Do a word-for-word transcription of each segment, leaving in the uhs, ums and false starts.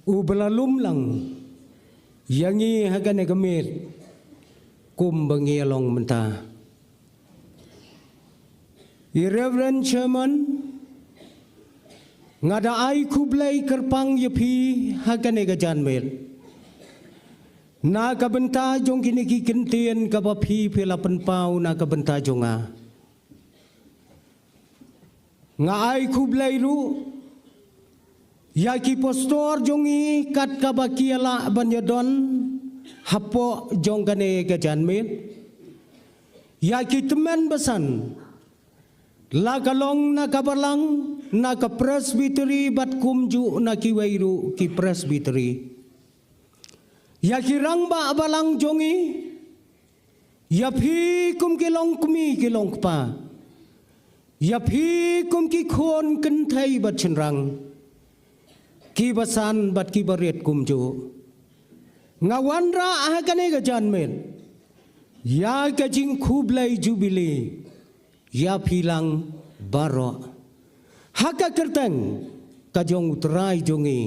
U ba la lum lang ïa ngi ha kane ka miet kumba ngi ïa long mynta. I Reverend Chairman, nga da ai khublei kyrpang ïa phi ha kane ka janmiet na ka bynta jong kine ki kyntien kaba phi phi la pynpaw na ka bynta jong nga. Nga ai khublei ruh ïa ki pastor jong ngi kat kaba ki ïa lah ban ïa don hapoh jong kane ka janmiet. Ïa ki tymmen basan, la ka long na ka balang, na ka presbytery bad kumjuh na kiwei ruh ki presbytery. Ïa ki rangbah balang jong ngi, ïa phi kum ki long kmie ki long kpa, ïa phi kum ki khun kynthei bad shynrang, ki basan bad ki barit kumjuh, nga wanrah ha kane ka janmiet ïa ka jingkhublei jubili ïa phi lang baroh ha ka kyrteng ka jong U Trai jong ngi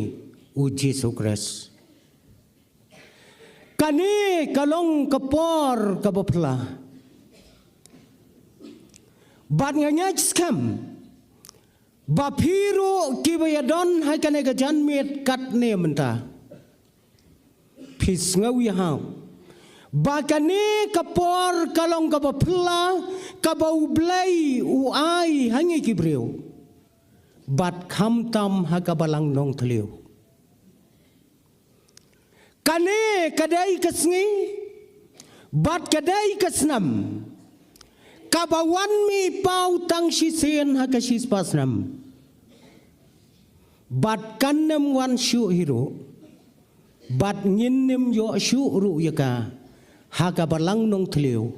U Jisu Khrist. Kane ka long ka por kaba phylla. Bad nga ngeit skhem ba phi ruh kiba ïa don ha kane ka janmiet katne mynta, phi sngew ïa hap ba kane ka por ka long kaba phylla kaba U Blei u ai ha ngi ki briew, bad khamtam ha ka Balang Nongthliew. Kane ka dei ka sngi bad ka dei ka snem kaba wan mih paw tang shisien ha ka shispah snem. Bad kan ym wan shuh hi ruh, bad ngin ym ïoh shuh ruh ïa ka ha ka Balang Nongthliew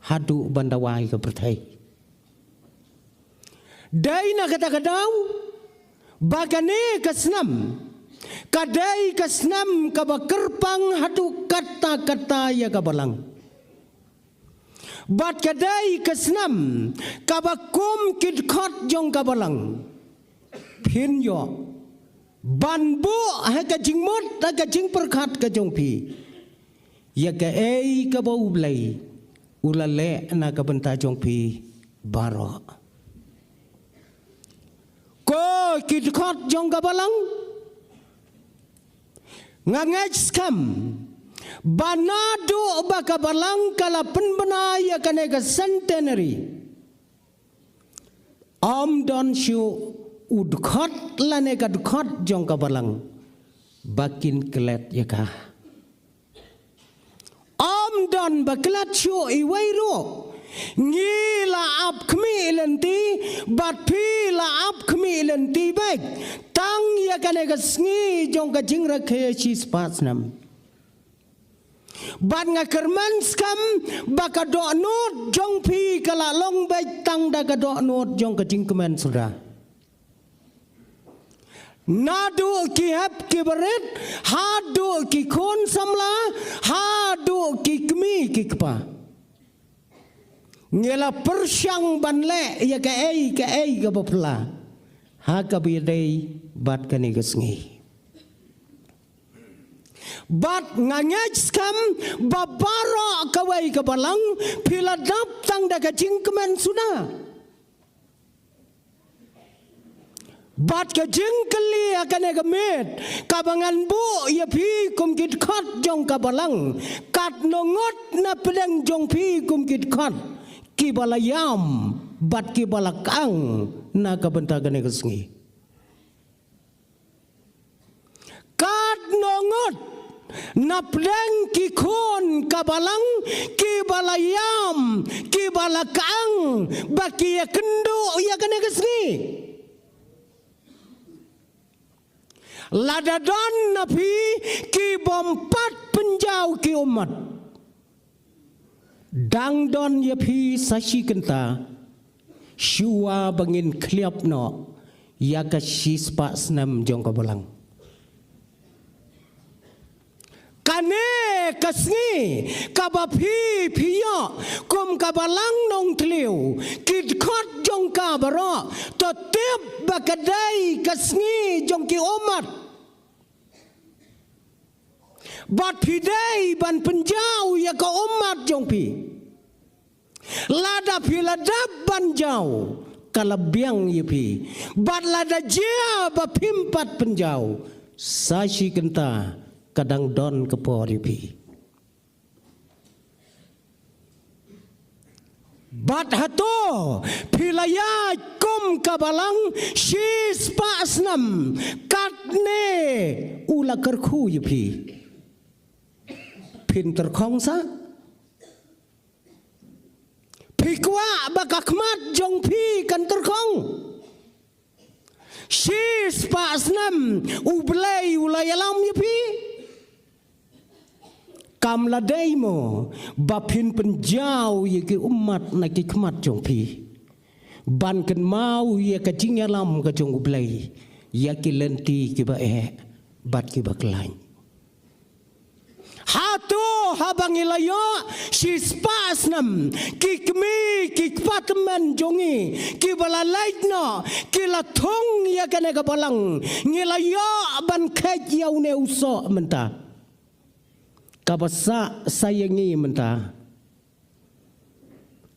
haduh ban da wai ka pyrthei. Dei na kata ka daw ba kane ka snem ka dei ka snem kaba kyrpang haduh katta katta ïa ka Balang. Bad ka dei ka snem kaba kum ki dkhot jong ka Balang phin ïoh ban buh ha ka jingmut ha ka jingpyrkhat ka jong phi ïa kaei kaba U Blei u la leh na ka bynta jong phi baroh. Ko ki dkhot jong ka Balang, nga ngeit skhem ba naduh ba ka Balang ka la pynbna ïa kane ka centenary, ym don shuh u dkhot lane ka dkhot jong ka Balang ba kin klet ïa ka. Ym don ba klet shuh iwei ruh. Ngi la ap khmih lynti bad phi la ap khmih lynti bad tang ïa kane ka sngi jong ka jingrakhe shispah snem. Bad nga kyrmen skhem ba ka dohnud jong phi ka la long bad tang da ka dohnud jong ka jingkmen suda. Naduh ki hep ki barit haduh ki khun samla haduh ki kmie ki kpa, ngi la pyrshang ban leh ïa kaei kaei kaba phylla ha kaba ïadei bad kane ka sngi. Bad nga ngeit skhem ba baroh kawei ka Balang phi la dap tang da ka jingkmen suda. Bad ka jingkylli ha kane ka miet kaba ngan buh ïa phi kum ki dkhot jong ka Balang, katno ngut na pdeng jong phi kum ki dkhot kiba la ïam bad kiba la kang na ka bynta kane ka sngi? Katno ngut na pdeng ki khun ka Balang kiba la ïam kiba la kang ba ki ïa kynduh ïa kane ka sngi? Lada don na phi ki bym pat pynjaw ki ummat, dang don ïa phi sa shi kynta shuwa ba ngin khliap noh ïa ka shispah snem jong ka Balang. Kane ka sngi kaba phi phi ïoh kum ka Balang Nongthliew, ki dkhot jong ka baroh to tip ba ka dei ka sngi jong ki ummat. Bad phi dei ban pynjaw ïa ka ummat jong phi. Lada phi la dep ban jaw, ka la biang ïa phi. Bad lada jia ba phim pat pynjaw, sa shi kynta ka dang don ka por ïa phi. Bad hato phi la ïaid kum ka balang shispah snem, katne u la kyrkhu ïa phi? Phin tyrkhong sa? Phi kwah ba ka khmat jong phi kan tyrkhong? Shispah snem U Blei u la ïalam ïa phi. Kam la dei mo ba phin pynjaw ïa ki ummat na ki khmat jong phi, ban kynmaw ïa ka jingïalam ka jong U Blei ïa ki lynti kiba eh bad kiba khlaiñ? Hato haba ngi la ïoh shispah snem, ki kmie ki kpa tymmen jong ngi kiba la leit noh ki la thung ïa kane ka balang, ngi la ïoh ban kheit ïa une u soh mynta? Kaba sah sa ïa ngi mynta,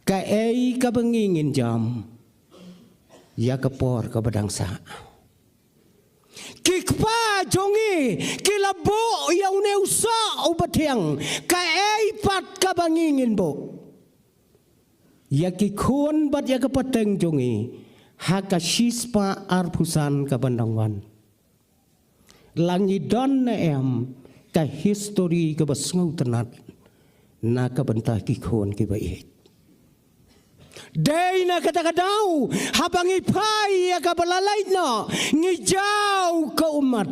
kaei kaba ngi ngin jam ïa ka por kaba dang sah? Ki kpa jong ngi ki la buh ïa une u soh uba thiang, kaei pat kaba ngi ngin buh ïa ki khun bad ïa ka pateng jong ngi ha ka shispah arphew san kaban dang wan? La ngi don ne em ka histori kaba sngewtynnat na ka bynta ki khun kiba ïeit? Dei na kata ka daw, haba ngi phai ïa kaba la leit noh, ngi jaw ka ummat.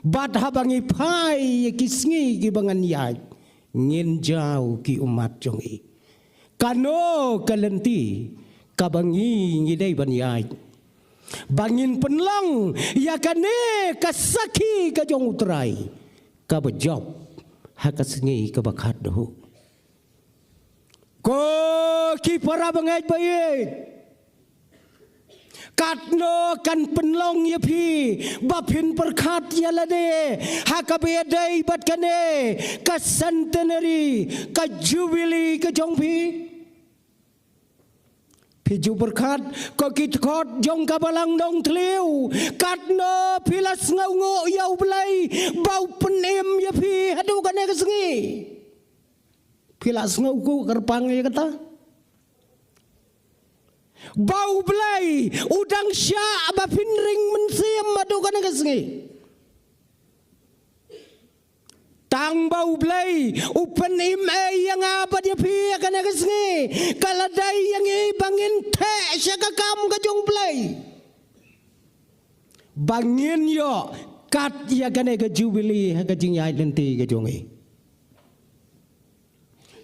Bad haba ngi phai ïa ki sngi kiba ngan ïaid, ngin jaw ki ummat jong ngi. Kano ka lynti kaba ngi ngi dei ban ïaid, ba ngin pynlong ïa kane ka sakhi ka jong U Trai kaba jop ha ka sngi kaba khatduh? Ko ki para bangeit ba ïeit, katno kan pynlong ïa phi ba phin pyrkhat ïa lade ha kaba ïadei bad kane ka centenary, ka jubili ka jong phi? Phi ju pyrkhat ko ki dkhot jong ka Balang Nongthliew, katno phi la sngewnguh ïa U Blei ba u pynim ïa phi haduh kane ka sngi? Phi la sngew kyrpang ïa kata? Ba U Blei u dang shah ba phin ring mynsiem haduh kane ka sngi. Tang ba U Blei u pynim ei ïa nga bad ïa phi ha kane ka sngi, ka la dei ïa ngi ba ngin theh sha ka kam ka jong U Blei, ba ngin ïoh kat ïa kane ka jubili ha ka jingïaid lynti ka jong ngi.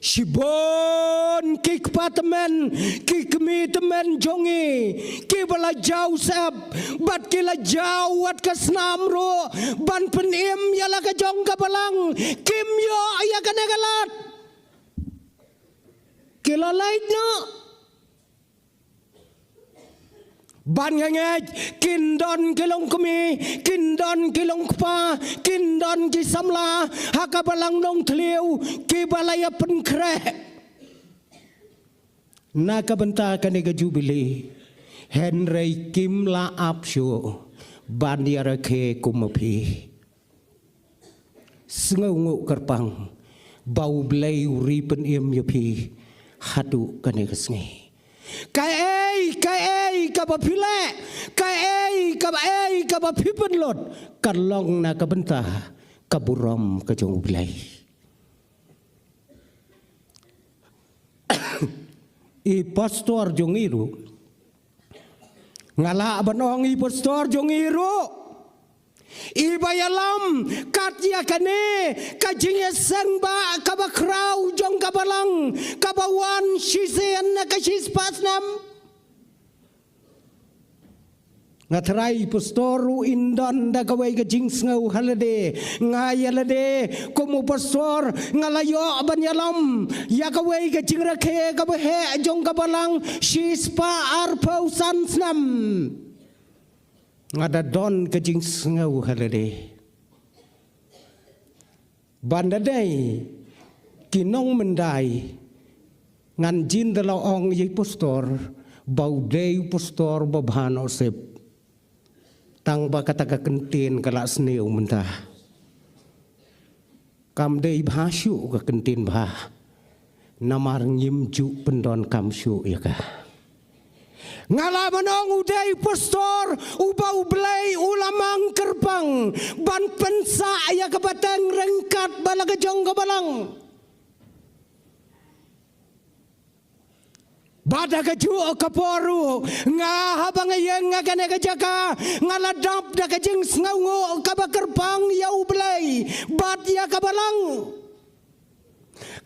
Shibun ki kpa tymmen, ki kmie tymmen jong ngi, kiba la jaw sep bad ki la jaw wat ka snam ruh ban pynim ïa la ka jong ka balang, kim ïoh ïa kane ka lad. Ki la leit noh. Ban nga ngeit kin don ki longkmie, kin don ki longkpa, kin don ki samla ha ka Balang Nongthliew kiba la ïa pynkhreh na ka bynta kane ka jubili, hynrei kim lah ap shuh ban ïa rakhe kum ma phi. Sngewnguh kyrpang ba U Blei u ri pynim ïa phi haduh kane ka sngi. Kaei kaei kaba phi leh, kaei kaei kaba phi pynlut, ka long na ka bynta ka burom ka jong U Blei. I pastor jong ngi ruh, nga lah ban ong i pastor jong ngi ruh, iba ïalam kat ïa kane ka jingïaseng ba kaba khraw jong ka Balang kaba wan shisien na ka shispah snem. Nga trai pastor ruh in don da kawei ka jingsngew ha lade. Nga ïa lade kum u pastor nga la ïoh ban ïalam ïa kawei ka jingrakhe kaba heh jong ka Balang shispah arphew san snem. Nga da don ka jingsngew ha lade. Ban da dei ki nongmyndai, ngan jin da la ong ïa i pastor ba u dei u pastor ba bha noh sep. Tang ba kata ka kyntien ka la sniew mynta. Kam dei bha shuh ka kyntien bha. Namar ngim ju pyndonkam shuh ïa ka. Nga la ban ong u dei u pastor uba U Blei u la mang kyrpang ban pynsah ïa ka pateng ryngkat bad la ka jong ka balang. Bad ha kajuh ka por ruh nga, haba nga ïeng ha kane ka jaka, nga la dap da ka jingsngewnguh kaba kyrpang ïa U Blei bad ïa ka balang.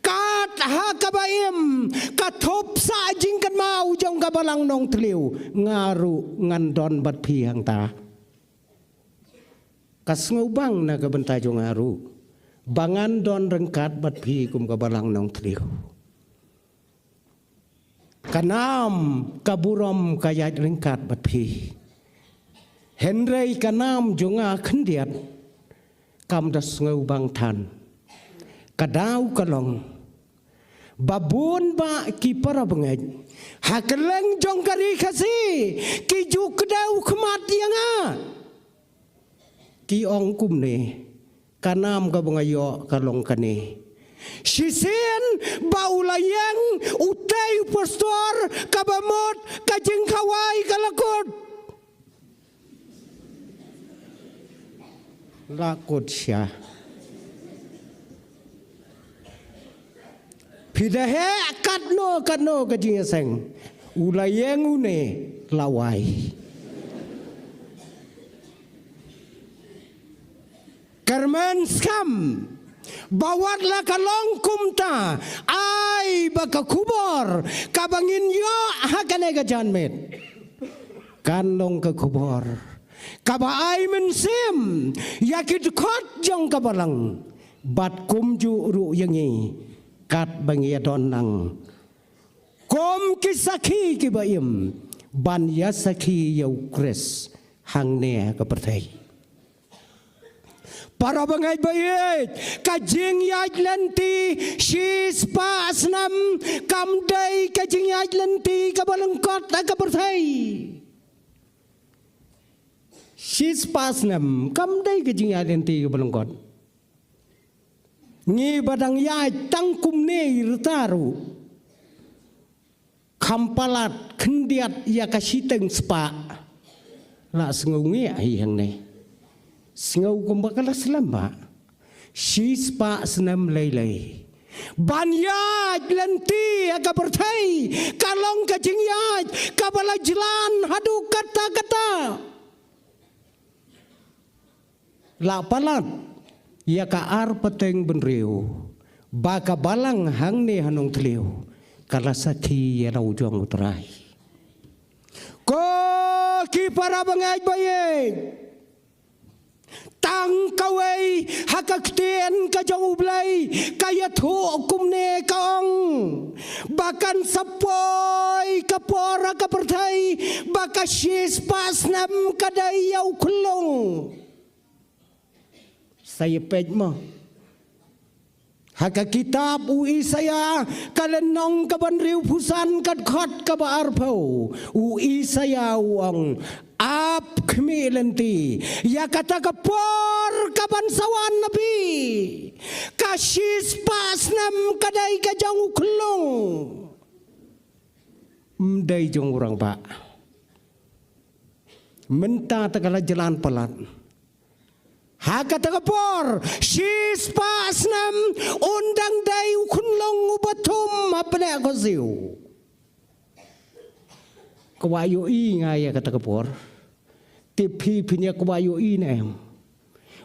Kat ha kaba im ka thup sah jingkynmaw jong ka balang Nongthliew, nga ruh ngan don bad phi hangta. Ka sngewbang na ka bynta jong nga ruh ba ngan don ryngkat bad phi kum ka balang Nongthliew. Ka nam ka burom ka ïaid ryngkat bad phi. Hynrei ka nam jong nga khyndiat kam da sngewbang than. Ka daw ka long ba bun bah ki para bangeit ha kylleng jong ka ri Khasi ki ju kdew khmat ïa nga. Ki ong kumne, ka nam kaba nga ïoh ka long kane. Shisien ba u la ïeng utei u pastor, kaba mut ka jingkhawai ka la kut. La kut sha. Phi da heh katno katno ka jingïaseng, u la ïeng une la wai. Kyrmen skhem ba wat la ka long kumta, ai ba ka khubor kaba ngin ïoh ha kane ka janmiet kan long ka khubor kaba ai mynsiem ïa ki dkhot jong ka balang bad kumjuh ruh ïa ngi katba ngi ïa don lang kum ki sakhi kiba im ban ïa sakhi ïa U Khrist hangne ha ka pyrthei. Para bangeit ba ïeit, ka jingïaid lynti shispah snem kam dei ka jingïaid lynti kaba lyngkot ha ka pyrthei. Shispah snem kam dei ka jingïaid lynti kaba lyngkot. Ngi ba dang ïaid tang kumne rta ruh kham palat khyndiat ïa ka shiteng spah. La sngew ngi ai hangne. Sngew kumba ka la slem ba shispah snem lei lei ban ïaid lynti ha ka pyrthei ka long ka jingïaid kaba la jlan haduh katta katta. La palat ïa ka ar pateng bynriew ba ka balang hangne ha Nongthliew ka la sakhi ïa la u jong U Trai. Ko ki para bangeit ba ïeit, tang kawei ha ka ktien ka jong U Blei ka ïathuh kumne ka ong ba kan sa poi ka por ha ka pyrthei ba ka shispah snem ka dei ïa u khyllung. Sa ïa peit mo ha ka kitab u Isaïah ka lynnong kaba hynriewphew san ka dkhot kaba arphew, u Isaïah u ong, ap khmih lynti ïa kata ka por kaban sa wan na phi, ka shispah snem ka dei ka jong u khyllung, ym dei jong u rangbah. Mynta te ka la jlan palat. Ha kata ka por shispah snem un dang dei u khyllung uba thum ha bneng ka siew. Kwah ïohi nga ïa kata ka por. Te phi phin ïa kwah ïohi ne em?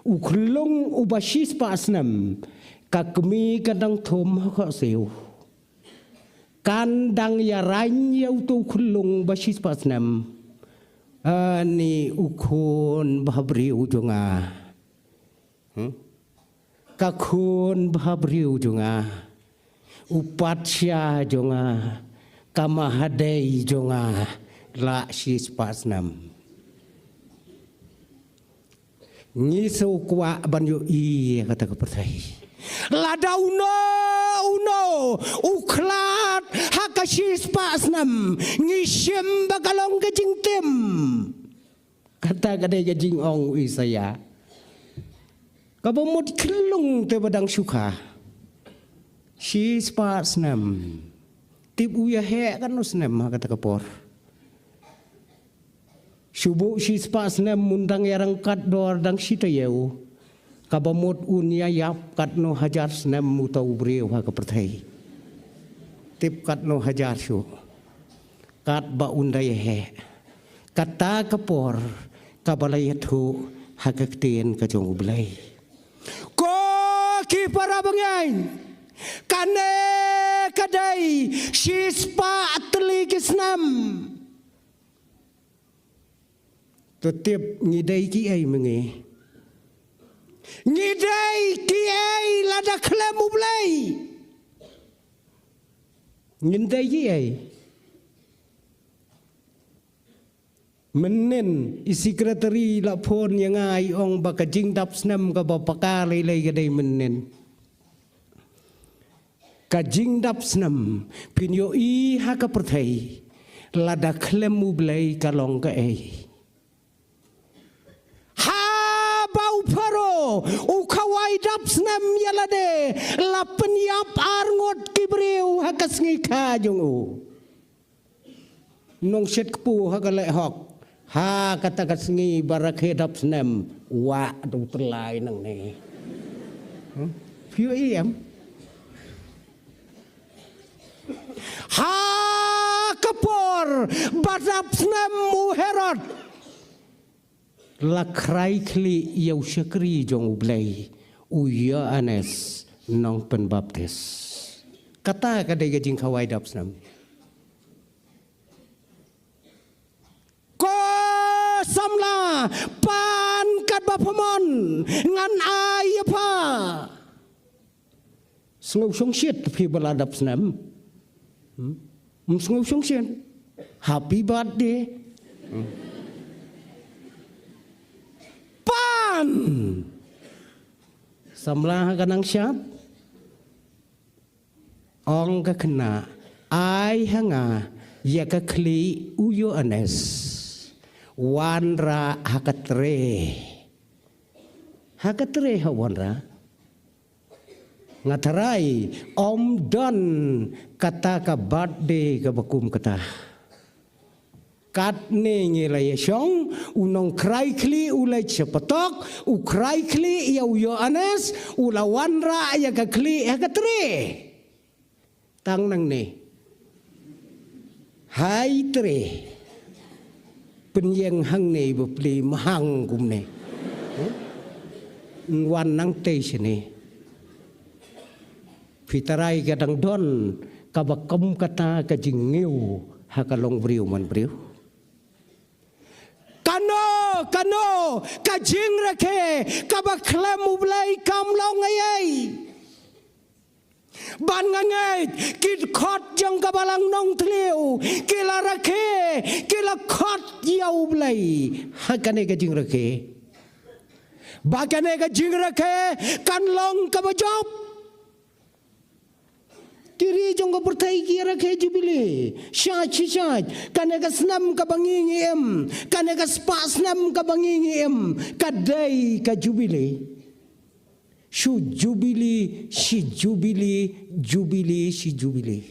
U khyllung uba shispah snem, ka kmie ka dang thum ha ka siew. Kan dang ïarain ïa uto u khyllung ba shispah snem. Ani u khun bahabriew jong nga. Hmm? Ka khun bahabriew jong nga. U patsha jong nga. Ka mahadei jong nga. La shispah snem. Ngi shu kwah ban ïohi ïa kata ka pyrthei. Lada uno uno u khlad ha ka shispah snem, ngi shim ba ka long ka jingtim. Kata ka dei ka jingong u Isaïah. Kaba mut khyllung te ba dang shu kha. Shispah snem. Tip u ïa heh katno snem ha kata ka por. Shu buh shispah snem un dang ïa rangkat dor dang shi taïew. Kaba mut un ïa ïap katno hajar snem uta u briew ha ka pyrthei. Tip katno hajar shuh. Katba un da ïa heh. Kata ka por kaba la ïathuh ha ka ktien ka jong U Blei. Ko ki para bangeit, kane ka dei shispah tylli ki snem. To tip ngi dei kiei ma ngi. Ngi dei kiei lada khlem U Blei? Ngin dei kiei? Mynnin i secretary la phone ïa nga i ong ba ka jingdap snem kaba paka lei lei ka dei mynnin. Ka jingdap snem phin ïohi ha ka pyrthei lada khlem U Blei ka long kaei. Haba u Pharaoh u khawai dap snem ïa lade, la pynïap arngut ki briew ha ka sngi kha jong u. Nongshit kpu ha ka lehok. Ha kata ka sngi ba rakhe dap snem. Wah, da u tyllai nangne. Hmm? Phi ïohi em? Ha ka por ba dap snem u Herod. La khrai khlieh ïa u shakri jong U Blei, u Ïoannis Nongpynbaptis. Kata ka dei ka jingkhawai dap snem. Ko samla, pan katba pha mon, ngan ai ïa pha. Sngew shongshit phi ba la dap snem. Hmm? Ym sngew shongshit. Happy birthday. Hmm. Pan. Samla ha ka nang shad. Ong ka khynnah, ai ha nga ïa ka khlieh u Ïoannis. Wanrah ha ka tre. Ha ka tre ha wanrah. Nga tharai ym don kata ka birthday kaba kum kata. Katne ngi la ïa shong, u nongkhrai khlieh u leit sha patok, u khrai khlieh ïa u Ïoannis, u la wanrah ïa ka khlieh ha ka tre. Tang nangne. Hai tre. Pynïeng hangne ba plie mahang kumne. Hm? Wan nangtei shane. Phi tharai ka dang don kaba kum kata ka jingngiew ha ka longbriew manbriew. Kano kano ka jingrakhe kaba khlem U Blei kam long ei ei. Ban nga ngeit ki dkhot jong ka Balang Nongthliew ki la rakhe, ki la khot ïa U Blei ha kane ka jingrakhe. Ba kane ka jingrakhe kan long kaba jop. Ki ri jong ka pyrthei ki rakhe jubili. Shait shi shait. Kane ka snem kaba ngi ngi im, kane ka spah snem kaba ngi ngi im, ka dei ka jubili. Shu jubili shi jubili, jubili shi jubili.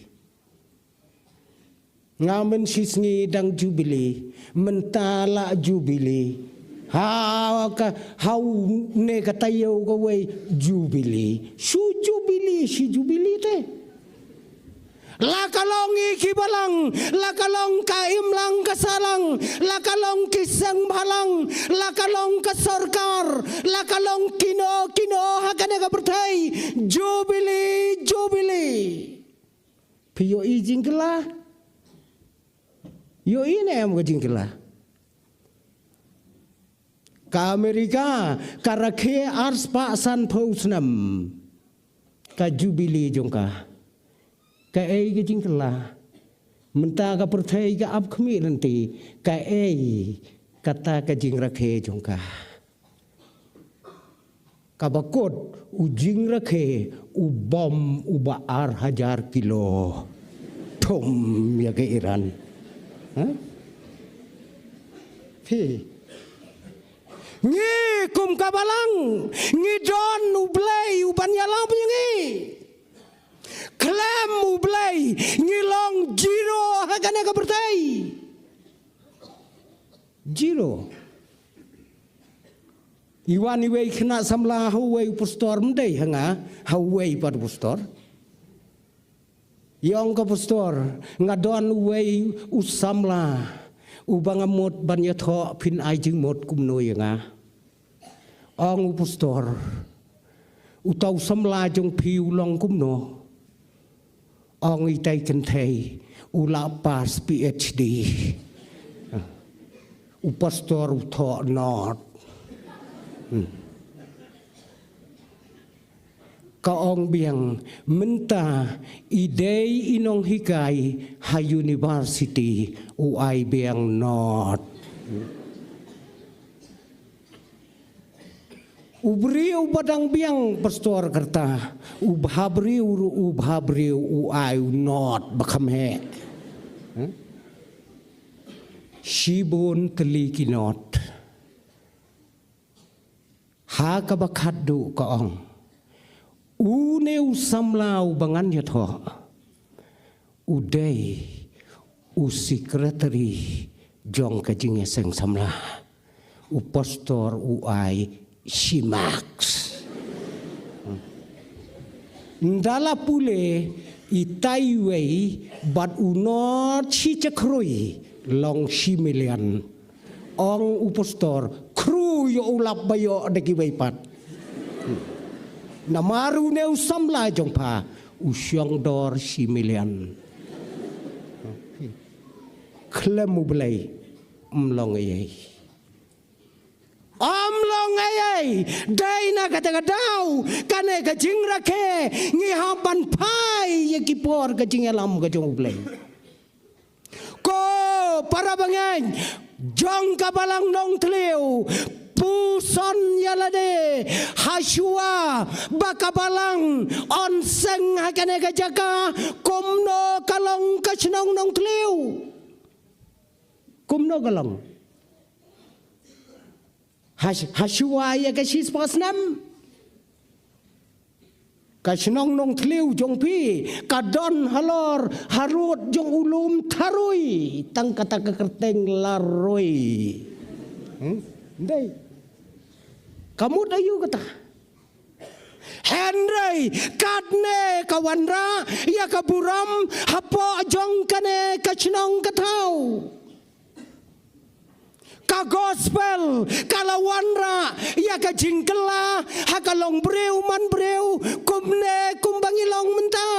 Nga mynshi sngi dang jubili, mynta la jubili. Ha ka, ha une ka taïew kawei jubili. Shu jubili shi jubili te. La ka long ïa ki balang, la ka long ka imlang ka sahlang, la ka long ki seng bhalang, la ka long ka sorkar, la ka long kino kino ha kane ka pyrthei. Jubili, jubili. Phi ïohi jingkylla? Ïohi ne em ka jingkylla? Ka Amerika ka rakhe arspah sanphew snem ka jubili jong ka. Kaei ka jingkylla? Mynta ka pyrthei ka ap khmih lynti, kaei kata ka jingrakhe jong ka? Kaba kut u jingrakhe u bom uba ar hajar kilo. Thum ïa ka Iran. Ha? Phi. Ngi kum ka balang, ngi don U Blei uban ïalam ïa ngi. Khlem U Blei, ngi long zero ha kane ka pyrthei. Zero. I wan iwei i khynnah samla ha uwei u pastor, ym dei ha nga, ha uwei pat u pastor. I ong ka pastor, nga don uwei u samla uba nga mut ban ïathoh, phin ai jingmut kumno ïa nga. Ong u pastor, uta u samla jong phi u long kumno? Ong itai kynthei u la pass PhD. U pastor u thoh not. Hmm. Ka ong biang mynta i dei i nonghikai ha university, u ai biang not. U briew ba dang biang pastor kata, u bhabriew ruh u bhabriew, u ai u not ba kham heh. Hmm? Shibun tylli ki not. Ha kaba khatduh ka ong, une u samla uba ngan ïathoh u dei u secretary jong ka jingïaseng samla. U pastor u ai shi marks. Nda la pule itai iwei bad u not shi cha khrui, long shi million. Ong u pastor, khrui ïoh u lap ba ïoh da kiwei pat. Namar une u samla jong pha u shong dor shi million. Khlem U Blei ym long ei ei. Ym long ei ei. Dei na kata ka daw, kane ka jingrakhe ngi hap ban phai ïa ki por ka jingïalam ka jong U Blei. Ko para bangeit jong ka balang Nongthliew, puson ïa lade ha shuwa ba ka balang yn seng ha kane ka jaka, kumno ka long ka shnong Nongthliew? Kumno ka long? Ha, ha shuwa ïa ka shispah snem, ka shnong Nongthliew jong phi ka don halor harud jong u lum tharui, tang kata ka kyrteng la roi. Hmm? Ndei. Ka mut aïu kata? Hynrei katne ka wanrah ïa ka burom hapoh jong kane ka shnong ka thaw. Ka gospel ka la wanrah ïa ka jingkylla ha ka long briew man briew, kumne kumba ngi long mynta.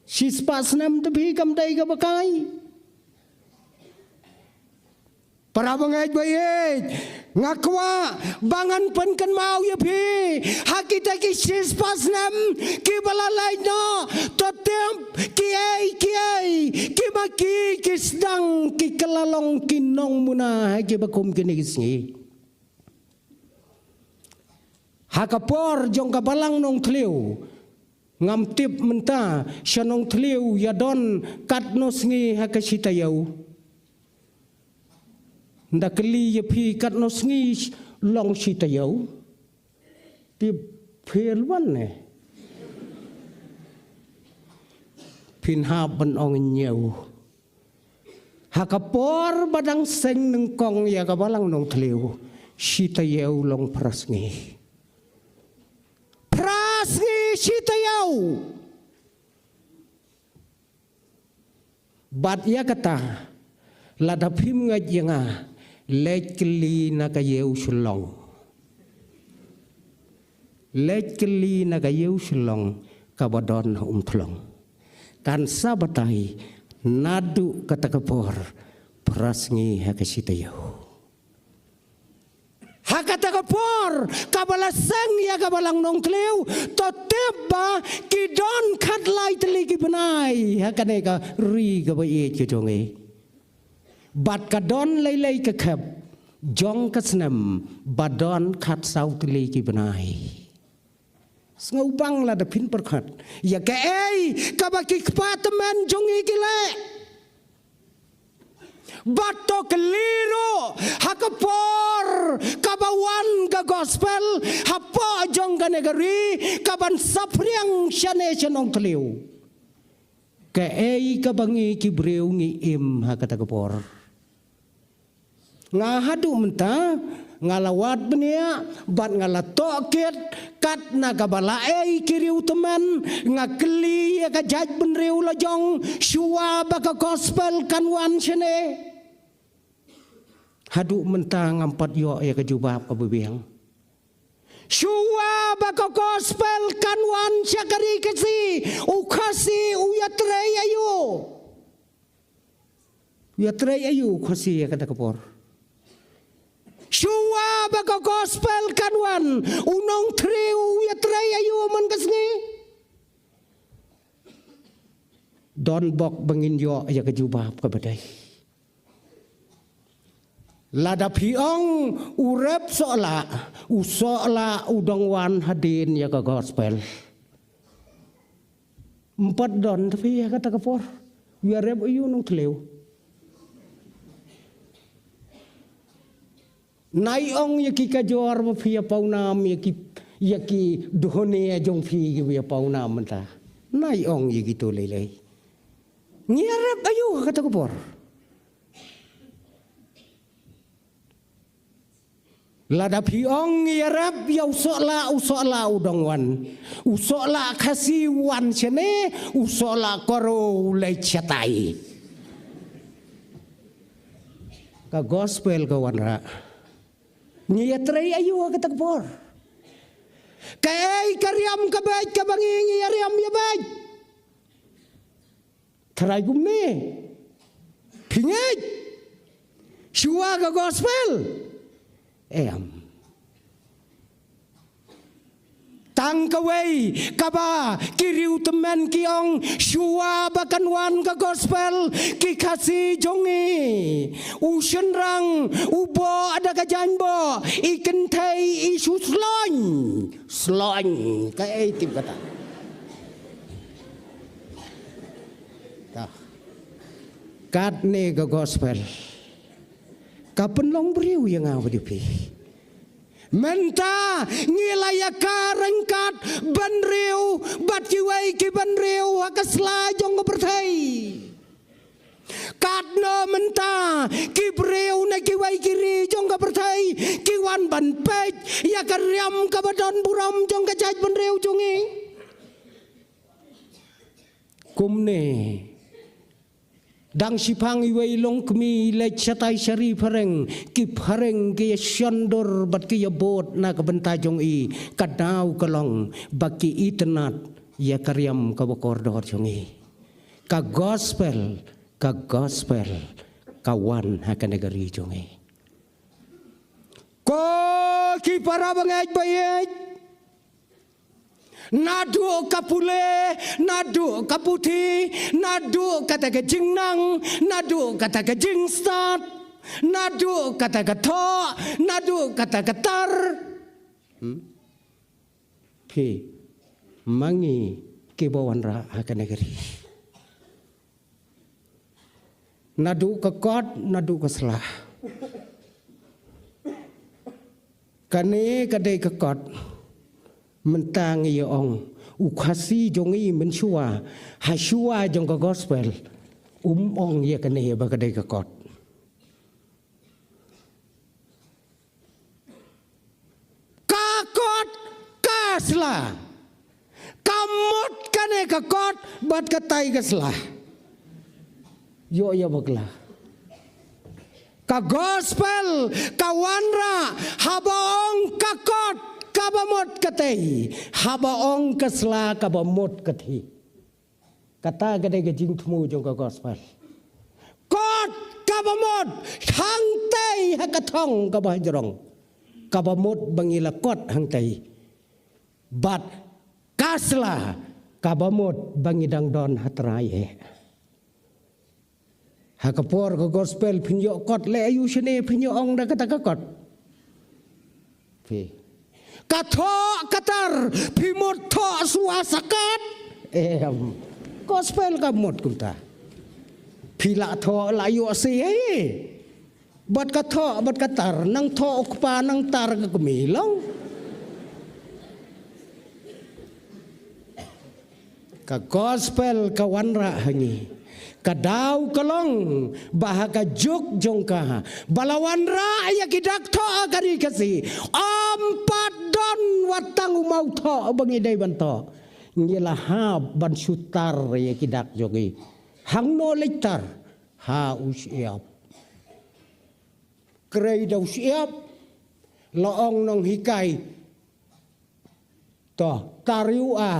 Shispah snem te phi kam dei kaba kai. Para bangeit ba ïeit, nga kwah ba ngan pynkynmaw ïa phi ha kita ki shispah snem kiba la leit noh, to tip kiei kiei kiba ki, ki sdang ki kylla long ki nongmuna ha kiba kum kine ki sngi. Ha ka por jong ka balang Nongthliew, ngam tip mynta sha Nongthliew ïa don katno sngi ha ka shi taïew. Nda kylli ïa phi katno sngi long shi taïew. Tip phi wan ne. Phin hap ban ong hynñiew. Ha ka por ba dang seng nyngkong ïa ka balang Nongthliew, shi taïew long phra sngi. Phra sngi shi taïew. Bad ïa kata, lada phim ngeit ïa nga, leit kylli na ka ïew Shillong. Leit kylli na ka ïew Shillong kaba don ha Umthlong. Kan sa batai naduh kata ka por, phra sngi ha ka shi taïew. Ha kata ka por kaba la seng ïa ka balang Nongthliew, to tip ba ki don khatlai tylli ki bnai ha kane ka ri kaba ïeit ka jong ngi. Bad ka don lei lei ka khep, jong ka snem ba don khatsaw tylli ki bnai. Sngewbang lada phin pyrkhat ïa kaei kaba ki kpa tymmen jong ngi ki leh. Bad to kylli ruh ha ka por kaba wan ka gospel hapoh jong kane ka ri kaban saphriang shane sha Nongthliew. Kaei kaba ngi ki briew ngi im ha kata ka por. Nga haduh mynta nga la wad bniah bad nga la tohkit kat na kaba la ei ki riew tymmen. Nga kylli ïa ka jaitbynriew la jong shuwa ba ka gospel kan wan shane. Haduh mynta ngam pat ïoh ïa ka jubab kaba biang. Shuwa ba ka gospel kan wan sha ka ri Khasi, u Khasi u ïatrei aïu? U ïatrei aïu u Khasi ïa kata ka por? Shuwa ba ka gospel kan wan, u Nongthliew u ïatrei aïu man ka sngi? Don bok ba ngin ïoh ïa ka jubab kaba dei. Lada phi ong u rep sohlah, u sohlah u dang wan hadien ïa ka gospel. Ym pat don te phi ïa kata ka por. Ïa rep aïu Nongthliew? Nai ong ïa ki kajor ba phi ïa pawnam ïa ki, ïa ki duhone jong phi ki ïa pawnam mynta. Nai ong ïa kito lei lei. Ngi ïa rep aïu ha kata ka por? Lada phi ong ngi ïa rep ïa u sohlah, u sohlah u dang wan. U sohlah Khasi u wan shane, u sohlah Koro u leit shatai. Ka gospel ka wanrah. Ngi ïatrei aïu ha kata ka por? Kaei ka riam ka beit kaba ngi ngi ïa riam ïa beit? Tharai kumne. Phi ngeit shuwa ka gospel? Em. Tang kawei kaba ki riew tymmen ki ong shuwa ba kan wan ka gospel, ki Khasi jong ngi, u shynrang, u boh da ka jaiñboh, i kynthei i shu sloiñ. Sloiñ, kaei tip kata. Katne ka gospel ka pynlong briew ïa nga bad ïa phi. Mynta ngi la ïa ka ryngkat bynriew bad kiwei ki bynriew ha ka sla jong ka pyrthei. Katno mynta ki briew na kiwei ki ri jong ka pyrthei ki wan ban peit ïa ka riam kaba don burom jong ka jaitbynriew jong ngi. Kumne dang shiphang iwei longkmie leit shatai sha ri phareng, ki phareng ki ïa shondur bad ki ïa bud na ka bynta jong i, ka daw ka long ba ki itynnad ïa ka riam kaba kordor jong i. Ka gospel, ka gospel ka wan ha kane ka ri jong i. Ko ki para bangeit baieit, naduh ka pule, naduh ka puthi, naduh kata ka jingnang, naduh kata ka jingstad, naduh kata ka thoh, naduh kata ka tar. Hmm? Phi, ma ngi kiba wanrah ha kane ka ri. Naduh ka kot, naduh ka sla. Kane ka dei ka kot. Mynta ngi ïa ong, u Khasi jong i mynshuwa, ha shuwa jong ka gospel, um ong ïa kane ba ka dei ka kot. Ka kot ka sla. Ka mut kane ka kot bad katai ka sla. Ïoh ïa bakla. Ka gospel ka wanrah haba ong ka kot kaba mut katei, haba ong ka sla kaba mut kathie. Kata ka dei ka jingthmu jong ka gospel. Kot kaba mut hangtei ha ka thong kaba hajrong. Kaba mut ba ngi la kot hangtei. Bad ka sla kaba mut ba ngi dang don ha trai eh. Ha ka por ka gospel phin ïoh kot leh aïu shane phin ïoh ong da kata ka kot. Phi. Ka thoh ka tar phi mut thoh shuwa sakat. Em. Gospel ka mut kumta. Phi la thoh la ïoh sei ei. Bad ka thoh bad ka tar nang thoh u kpa nang tar ka kmie long. Ka gospel ka wanrah ha ngi. Ka daw ka long ba ha ka juk jong ka ba la wanrah ïa ki dak thoh ha ka ri Khasi. Ym pat don wat tang u maw thoh ba ngi dei ban thoh. Ngi la hap ban shu tar ïa ki dak jong ngi. Hangno leit tar? Ha u shyiap. Krei da u shyiap la ong nonghikai. To, tar ïa u a.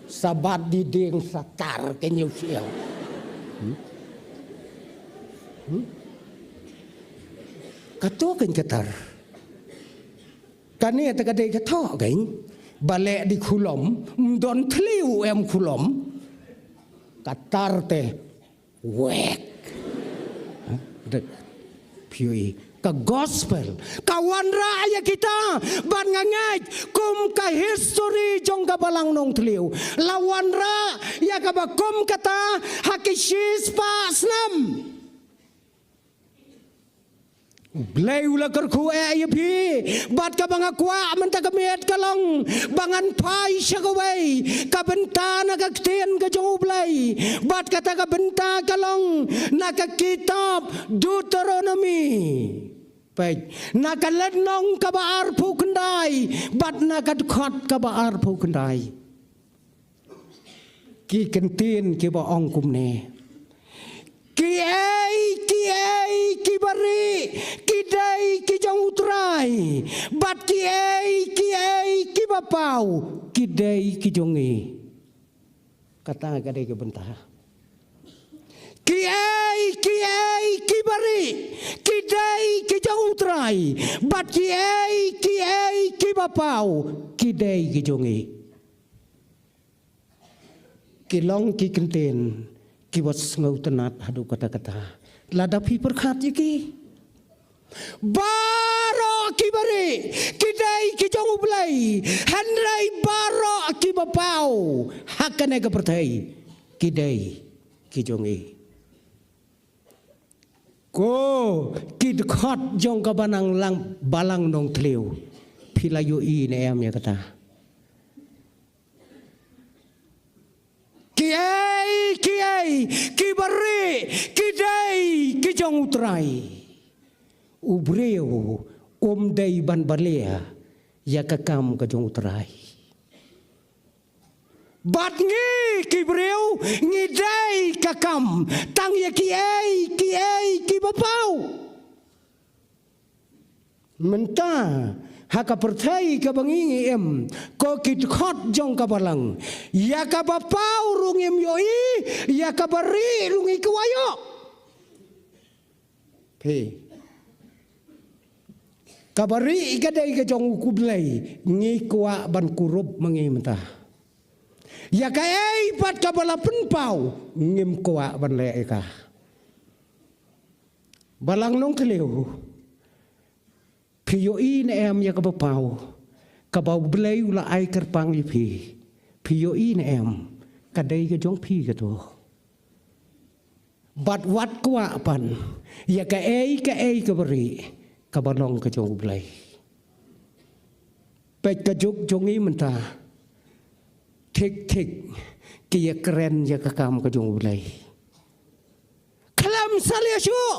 Sa bat di dieng sa tar keiñ ïa u shyiap. Hmm? Hmm? Kato keiñ ka tar. Kane te ka dei ka thoh keiñ. Ba leh di khulom, ym don thliew em khulom. Ka tar te. Wek. Hah? Dek. Phi ïohi. Ka gospel. Ka wanrah ïa kita. Bad nga ngeit. Kum ka history jong ka Balang Nongthliew. La wanrah ïa kaba kum kata. Ha ki shispah snem. U Blei u la kyrkhu eh ïa phi. Bad kaba nga kwah mynta ka miet ka long ba ngan phai sha kawei ka bynta na ka ktien ka jong U Blei. Bad kata ka bynta ka long na ka kitab Deuteronomy. Peit, na ka lynnong kaba arphew khyndai bad na ka dkhot kaba arphew khyndai. Ki kyntien kiba ong kumne. Kiei kiei kiba rieh ki dei ki jong U Trai. Bad kiei kiei kiba paw ki dei ki jong ngi. Kata ka dei ka bynta. Kiei kiei kiba rieh ki dei ki jong U Trai. Bad kiei kiei kiba paw ki dei ki jong ngi. Ki long ki kyntien kiba sngewtynnat haduh katta katta. Lada phi pyrkhat ïa ki. Baroh kiba rieh ki dei ki jong U Blei. Hynrei baroh kiba paw ha kane ka pyrthei ki dei ki jong ngi. Ko ki dkhot jong ka Balang Lang, Balang Nongthliew. Phi la ïohi ne em ïa kata? Kiei kiei kiba rieh ki dei ki jong U Trai. U briew um dei ban balia ïa ka kam ka jong U Trai. Bad ngi ki briew ngi dei ka kam tang ïa kiei kiei kiba paw. Mynta ha ka pyrthei kaba ngi ngi im, ko ki dkhot jong ka Balang, ïa kaba paw ruh ngim ïohi, ïa kaba rieh ruh ngi kwah ïoh. Phi. Kaba rieh ka dei ka jong U Blei, ngi kwah ban kurup ma ngi mynta. Ïa kaei pat kaba la pynpaw ngim kwah ban leh ïa ka. Balang Nongthliew. Phi ïohi ne em ïa kaba paw kaba U Blei u la ai kyrpang ïa phi? Phi ïohi ne em? Ka dei ka jong phi kato. Bad wat kwah pan ïa kaei kaei kaba rieh kaba long ka jong U Blei. Peit ka juk jong ngi mynta. Thik thik ki ïa kren ïa ka kam ka jong U Blei. Khlem salia shuh.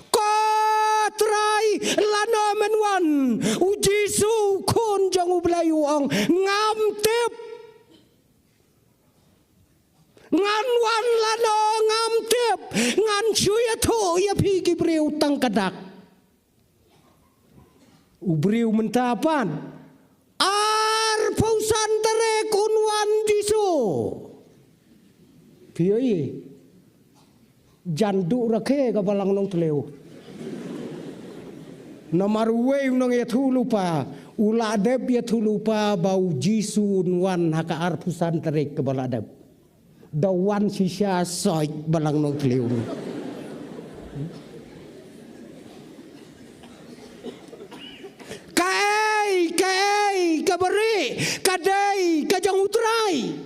Ko Trai, lano men wan? U Jisu, u Khun jong U Blei, u ong, ngam tip. Ngan wan lano ngam tip. Ngan shu ïathuh ïa phi ki briew tang ka dak. U briew mynta pat arphew san tarik un wan Jisu. Phi ïohi. Jan duh rakhe ka Balang Nongthliew. Namar uwei u nongïathuhlypa u la dep ïathuhlypa ba u Jisu un wan ha ka arphew san tarik kaba la dep. Da wan shisha soi Balang Nongthliew. Kaei, kaei, kaba rieh, ka dei, ka jong U Trai.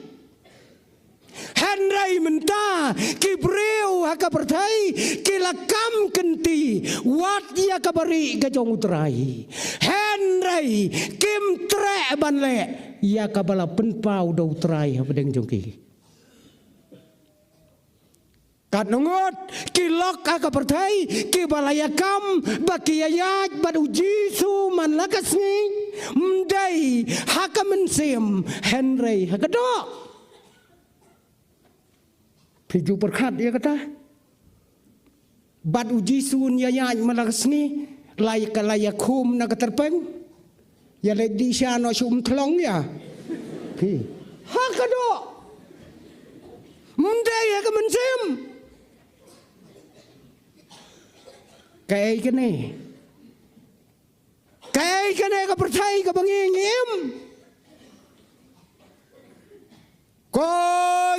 Hynrei mynta, ki briew ha ka pyrthei, ki la kam kynti, wat ïa kaba rieh ka jong U Trai. Hynrei, kim treh ban leh, ïa kaba la pynpaw da U Trai hapdeng jong ki. Katno ngut ki lok ha ka pyrthei, kiba la ïa kam, ba ki ïaid bad U Jisu man la ka sngi, ym dei ha ka mynsiem, hynrei ha ka doh. Phi ju pyrkhat ïa kata. Bad U Jisu un ïaid man la ka sngi, la ïa ka, la ïa khum na ka tyrpeng. Ïa leit dih sha noh shu ym thlong ïa phi. Ha ka doh. Ym dei ha ka mynsiem. Kaei kane? Kaei kane ka pyrthei kaba ngi ngi im? Ko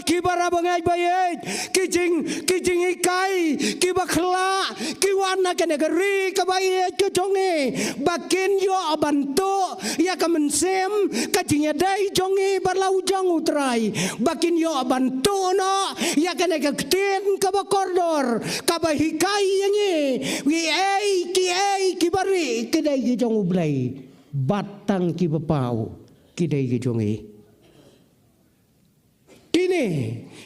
ki para bangeit ba ïeit, ki jing, ki jinghikai, kiba khlaiñ, ki wan na kane ka ri kaba ïeit ka jong ngi, ba kin ïoh ban tuh ïa ka mynsiem, ka jingïadei jong ngi bad la u jong U Trai, ba kin ïoh ban tuh noh ïa kane ka ktien kaba kordor, kaba hikai ïa ngi, kiei, kiei, kiba rieh, ki dei ki jong U Blei, bad tang kiba paw, ki dei ki jong ngi. Kine,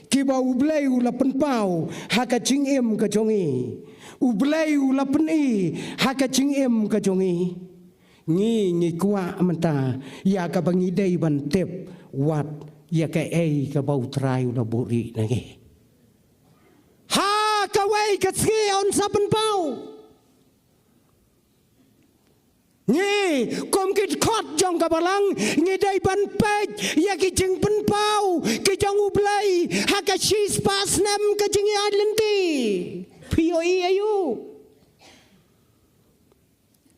kiba U Blei u la pynpaw, ha ka jingim ka jong ngi. U Blei u la pyni, ha ka jingim ka jong ngi. Ngi, ngi kwah mynta, ïa kaba ngi dei ban tip, wat, ïa kaei kaba U Trai u la buhrieh na ngi. Ha kawei ka sngi un sa pynpaw. Ngi, kum ki dkhot jong ka Balang, ngi dei ban peit, ïa ki jingpynpaw, ki jong U Blei, ha ka shispah snem ka jingïaid lynti. Phi ïohi aïu?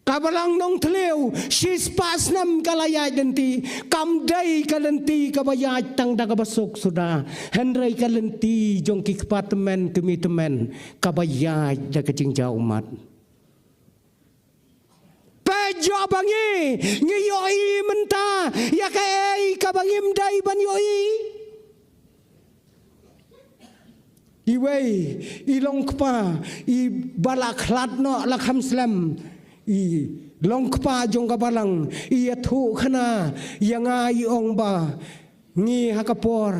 Ka Balang Nongthliew, shispah snem ka la ïaid lynti, kam dei ka lynti kaba ïaid tang da kaba suk suda, hynrei ka lynti jong ki kpa tymmen, kmie tymmen, kaba ïaid da ka jingjaw ummat. Peit ïoh ba ngi, ngi ïohi mynta, ïa kaei kaba ngim dei ban ïohi. Iwei, i long kpa, iba la khlad noh la kham slem, i long kpa jong ka Balang, i ïathuh khana, ïa nga i ong ba, ngi ha ka por,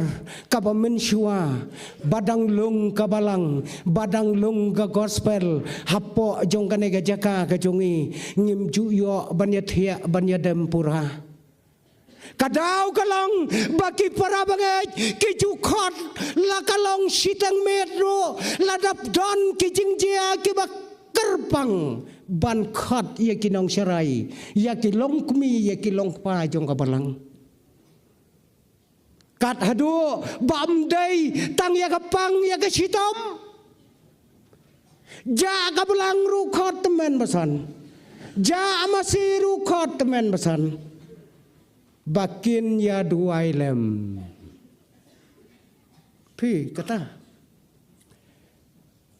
kaba mynshuwa, ba dang lung ka Balang, ba dang lung ka gospel, hapoh jong kane ka jaka ka jong ngi, ngim ju ïoh ban ïathiah, ban ïadem pura. Ka daw ka long, ba ki para bangeit, ki ju khot, la ka long shiteng miet ruh, la dap don ki jingjia, kiba kyrpang, ban khot ïa ki nongsharai, ïa ki longkmie, ïa ki longkpa jong ka Balang. Kat haduh, ba ym dei, tang ïa ka pang, ïa ka shitom. Jah ka Balang ruh khot tymmen basan. Jah masi ruh khot tymmen basan. Ba kin ïa duwai lem. Phi kata.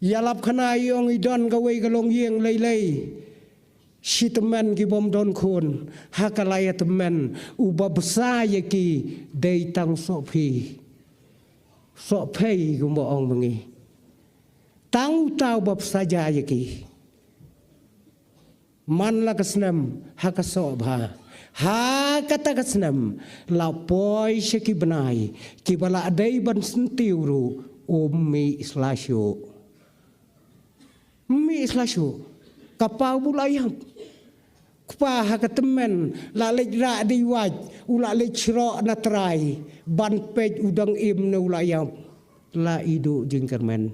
Ïalap khana i ong i don kawei ka longïing lei lei. Shi tymmen ki bym don khun, ha ka la ïa tymmen, uba bsa ïa ki, dei tang soh phi. Soh phi kumba ong ma ngi. Tang uta uba bsa ja ïa ki. Man la ka snem, ha ka soh bha. Ha kata ka snem, la poi sha ki bnai, kiba la dei ban syntiew ruh, um mih sla shuh. Mih sla shuh. Ka pa u la ïap. Kpa ha ka tymmen, la leit rah dei wait, u la leit shroh na trai, ban peit u dang im ne u la ïap. La i duh jingkyrmen.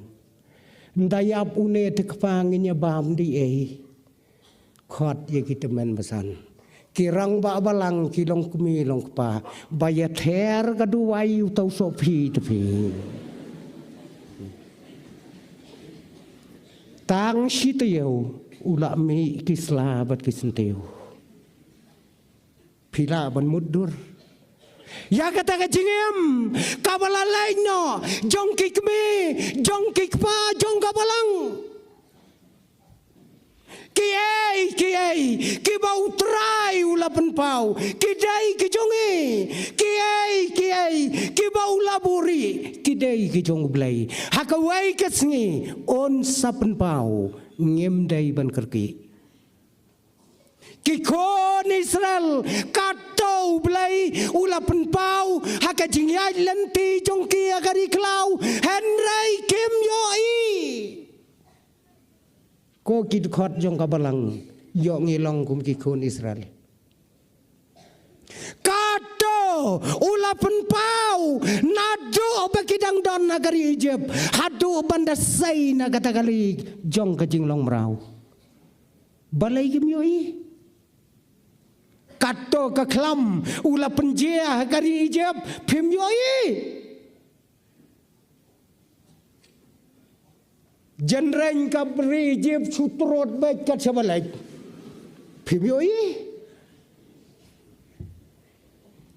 Nda ïap une te kpa ngin ïa bam dei ei. Khot ïa ki tymmen basan. Ki rangbah balang ki longkmie longkpa. Ba ïa ther ka duwai uta u soh phi te phi. Tang shi taïew u la mih ki sla bad ki syntiew. Phi lah ban mutdur. Ïa kata ka jingim kaba la leit noh jong ki kmie, jong ki kpa jong ka balang. Kiei kiei kiba U Trai u la pynpaw ki dei ki jong ngi. Kiei kiei kiba u la buhrieh ki dei ki jong U Blei. Ha kawei ka sngi un sa pynpaw, ngim dei ban kyrkieh. Ki khun Israel, kato U Blei u la pynpaw ha ka jingïaid lynti jong ki ha ka ri khlaw, hynrei kim ïohi. Ko ki dkhot jong ka balang, ïoh ngi long kum ki khun Israel. Kato u la pynpaw naduh ba ki dang don ha ka ri Egypt haduh ban da sei na kata ka lieng jong ka jinglong mraw. Balei kim ïohi? Kato ka khlam u la pynjia ha ka ri Egypt, phim ïohi. Jynreng ka ri Egypt shu trot beit kat shaba leit. Phim ïohi.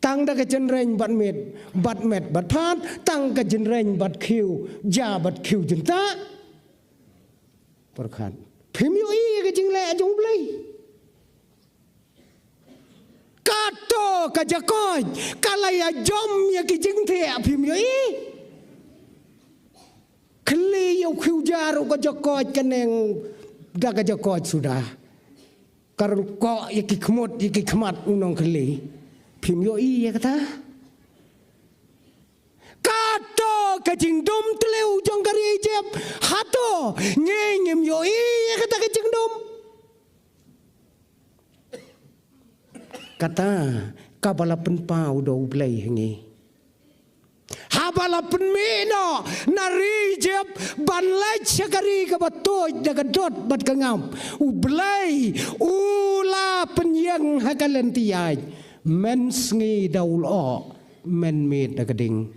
Tang da ka jynreng bad met, bad met bad phad, tang ka jynreng bad khiew ja bad khiew jyntah. Pyrkhat. Phim ïohi ka jingleh jong U Blei. Kato ka jakoit ka la ïa jom ïa ki jingthiah, phim ïohi. Khlieh ïa u khiew ja ruh ka jakoit ka neng da ka jakoit suda. Ka rung koh ïa ki khmut ïa ki khmat u nongkhlieh. Phim ïohi ïa kata. Kato ka jingdum tliw jong ka ri Egypt, hato ngi ngim ïohi ïa kata ka jingdum? Kata kaba la pynpaw da U Blei ha ngi. Haba la pynmih noh na ri Egypt ban leit sha ka ri kaba tuid da ka dud bad ka ngap, U Blei u la pynïeng ha ka lynti ïaid. Mynsngi da u lyoh, mynmiet da ka ding.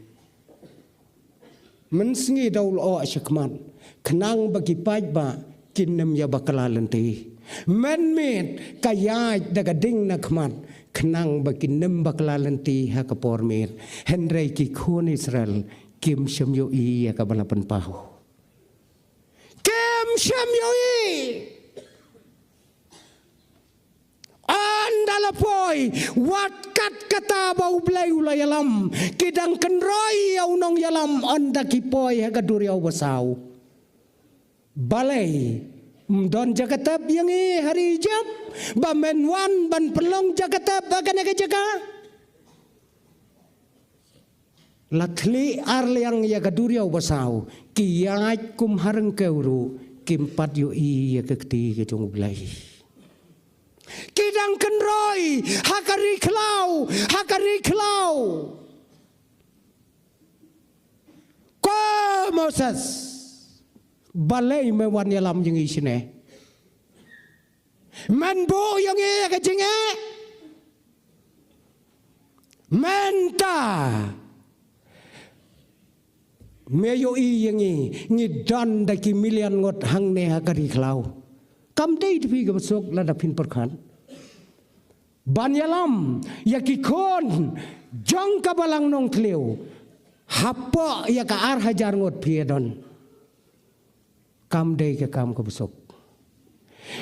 Mynsngi da u lyoh shakhmat, khnang ba ki paidbah kin ym ïa bakla lynti. Mynmiet ka ïaid da ka ding na khmat, khnang ba kin ym bakla lynti ha ka por miet. Hynrei ki khun Israel kim shym ïohi ïa kaba la pynpaw. Kim shym ïohi. Ynda la poi, wat kat kata ba U Blei u la ïalam, ki dang kynroi ïa u nongïalam ynda ki poi ha ka duriaw basaw. Balei ym don jaka tep ïa ngi ha ri Egypt, ba men wan ban pynlong jaka tep ha kane ka jaka? La thli ar liang ïa ka duriaw basaw, ki ïaid kum ha ryngkew ruh, kim pat ïohi ïa ka kti ka jong U Blei. Ki dang kynroi ha ka ri khlaw, ha ka ri khlaw. Ko Moses, balei me wan ïalam ïa ngi shane? Men buh ïa ngi ïa ka jingeh. Mynta me ïohi ïa ngi, ngi don da ki million ngut hangne ha ka ri khlaw. Kam dei da phi kaba suk lada phin pyrkhat ban ïalam ïa ki khun jong ka balang nongthliew, hapoh ïa ka ar hajar ngut phi ïa don. Kam dei ka kam kaba suk